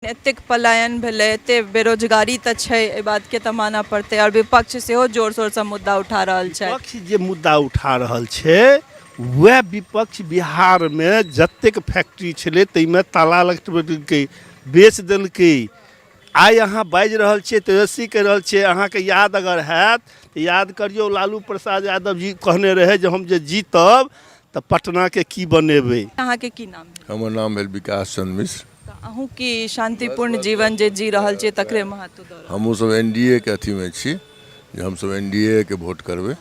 एतेक पलायन भेलै, एते बेरोजगारी तऽ छै, एहि बातके तऽ मानऽ पड़तै। आओर विपक्ष सेहो जोर शोरसँ मुद्दा उठा रहल छै। विपक्ष जे मुद्दा उठा रहल छै, वएह विपक्ष बिहारमे जतेक फैक्ट्री छलै ताहिमे ताला लगबेलकै, बेच देलकै। आइ अहाँ बाजि रहल छियै, तेजस्वी कहि रहल छियै। अहाँके याद अगर हैत तऽ याद करियौ, लालू प्रसाद यादव जी कहने रहै जे हम जे जीतब तऽ पटनाके की बनेबै। अहाँके की नाम भेल? हमर नाम भेल विकास चंद्र मिश्र। तऽ अहूँ की शान्तिपूर्ण जीवन जे जी रहल छियै तकरे महत्व दऽ रहल? हमहूँ सब एन डी ए के अथीमे छी जे हमसब एन डी ए के वोट करबै।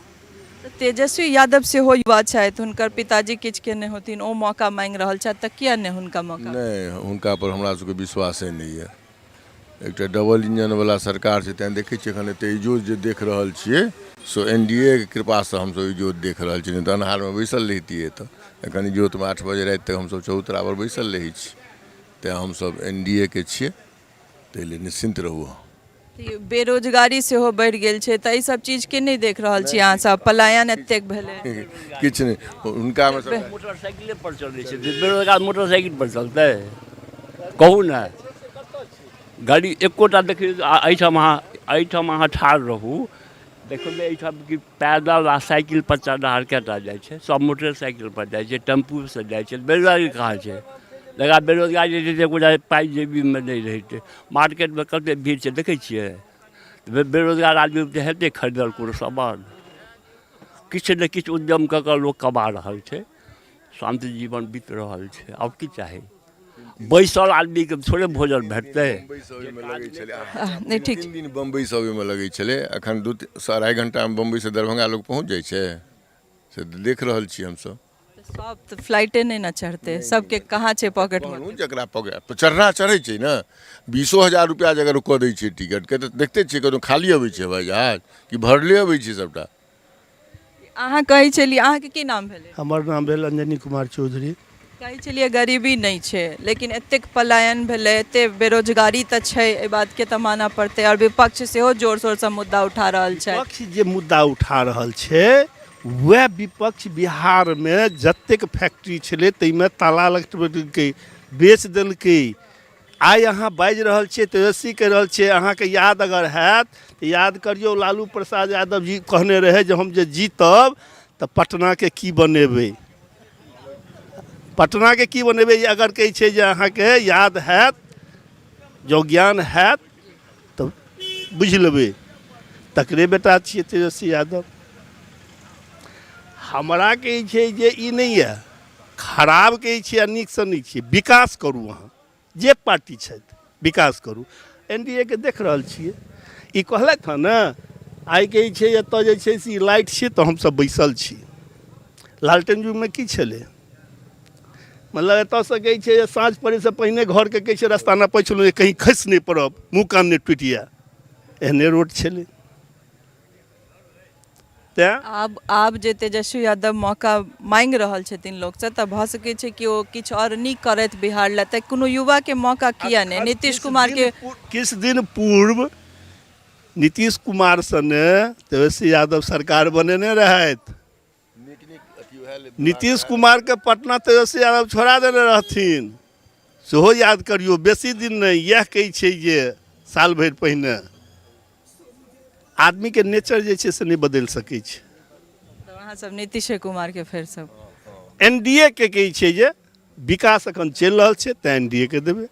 तऽ तेजस्वी यादव सेहो युवा छथि, हुनकर पिताजी किछु केने होथिन, ओ मौका मांगि रहल छथि, तऽ किया नहि हुनका मौका? नहि, हुनका पर हमरा सबके विश्वासे नहि यऽ। एकटा डबल इंजन वाला सरकार छै, तैं देखै छियै एखन एते इजोत जे देख रहल छियै, सो एन डी ए के कृपासँ हमसब इजोत देख रहल छी, नहि तऽ अन्हारमे बैसल रहितियै। तऽ एखन इजोतमे 8 बजे राति तक हमसब चबूतरा पर बैसल रहै छी। तैं हमसब एन डी ए के छियै, ताहि लेल निश्चिन्त रहू अहाँ। बेरोजगारी सेहो बढ़ि गेल छै, तऽ एहि सब चीजके नहि देख रहल छी अहाँ सब? पलायन एतेक भेलै। किछु नहि हुनकामे। मोटरसाइकिले पर चलै छै बेरोजगार, मोटरसाइकिल पर चलतै? कहू ने, गाड़ी एकोटा देखियौ एहिठाम। अहाँ एहिठाम अहाँ ठाढ़ रहू, देखबै एहिठाम कि पैदल आ साइकिल पर चढ़निहार कएटा जाइ छै। सब मोटरसाइकिल पर जाइ छै, टेम्पूसँ जाइ छै। बेरोजगारी कहाँ छै? जकरा बेरोजगारी रहतै, एकोटा पाइ जेबीमे नहि रहितै। मार्केटमे कतेक भीड़ छै, देखै छियै? बेरोजगार आदमी तऽ हेतै खरीदल कोनो सामान? किछु ने किछु उद्यम कऽ कऽ लोक कमा रहल छै, शान्ति जीवन बीत रहल छै। आओर की चाही? बैसल आदमीके थोड़े भोजन भेटतै? नहि, ठीक। 3 दिन बम्बईसँ अबैमे लगै छलै, एखन 2.5 घंटामे बम्बईसँ दरभंगा लोक पहुँच जाइ छै, से तऽ देख रहल छी हमसब। सब तऽ फ्लाइटे नहि ने चढ़तै, सबके कहाँ छै पॉकेटमे? कहलहुँ, जकरा पॉकेट चढ़ना चढ़ै छै ने, 20,000 रुपैआ जे अगर कऽ दै छै टिकटके, तऽ देखते छियै, कतहु खाली अबै छै हवाई जहाज कि भरले अबै छै सबटा? अहाँ कहै छलियै, अहाँके की नाम भेलै? हमर नाम भेल अंजनी कुमार चौधरी। कहै छलियै गरीबी नहि छै, लेकिन एतेक पलायन भेलै, एते बेरोजगारी तऽ छै, एहि बातके तऽ मानऽ पड़तै। आओर विपक्ष सेहो जोर शोरसँ मुद्दा उठा रहल छै। विपक्ष जे मुद्दा उठा रहल छै, वएह विपक्ष बिहारमे जतेक फैक्ट्री छलै ताहिमे ताला लगबेलकै, बेच देलकै। आइ अहाँ बाजि रहल छियै, तेजस्वी कहि रहल छियै। अहाँके याद अगर हैत तऽ याद करियौ, लालू प्रसाद यादव जी कहने रहै जे हम जे जीतब तऽ पटनाके की बनेबै, पटनाके की बनेबै। अगर कहै छै जे अहाँके याद हैत, जँ ज्ञान हैत तऽ बुझि लेबै, तकरे बेटा छियै तेजस्वी यादव। हमरा कहै छै जे ई नहि यऽ खराब कहै छियै आ नीकसँ नीक छियै। विकास करू अहाँ, जे पार्टी छथि, विकास करू। एन डी ए के देख रहल छियै। ई कहलथि हँ ने, आइ कहै छै एतऽ जे छै से ई लाइट छै तऽ हमसभ बैसल छी। लालटेन युगमे की छलै? मतलब एतऽसँ कहै छै जे साँझ पड़ैसँ पहिने घरके कहै छै रस्ता नपै छलहुँ जे कहीं खसि नहि पड़ब, मुँह कान नहि टूटि जाय, एहने रोड छलै। तेँ आब जे तेजस्वी यादव मौका मांगि रहल छथिन लोकसँ, तऽ भऽ सकै छै कि ओ किछु आओर नीक करथि बिहार लए। तऽ कोनो युवाके मौका किया नहि? नीतीश कुमारके किछु दिन पूर्व नीतीश कुमार सने तेजस्वी यादव सरकार बनेने रहथि। नीतीश कुमारके पटना तेजस्वी यादव छोड़ा देने रहथिन, सेहो याद करियौ। बेसी दिन नहि, इएह कहै छै जे साल भरि पहिने। आदमीके नेचर जे छै से नहि बदलि सकै छै। तऽ अहाँ सब नीतीशे कुमारके फेरसँ? एन डी ए के कहै छै जे विकास एखन चलि रहल छै, तेँ एन डी ए के देबै।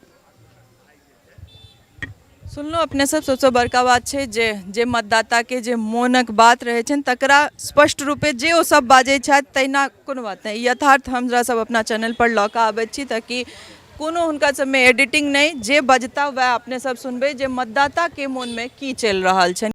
सुनलहुँ अपने सब। सबसँ बड़का बात छै जे जे मतदाताके जे मोनक बात रहै छनि, तकरा स्पष्ट रूपे जे ओ सब बाजै छथि तहिना कोनो बात नहि। यथार्थ हमरा सब अपना चैनल पर लऽ कऽ आबै छी, ताकि कोनो हुनका सबमे एडिटिंग नहि, जे बजता वएह अपने सब सुनबै जे मतदाताके मोनमे की चलि रहल छनि।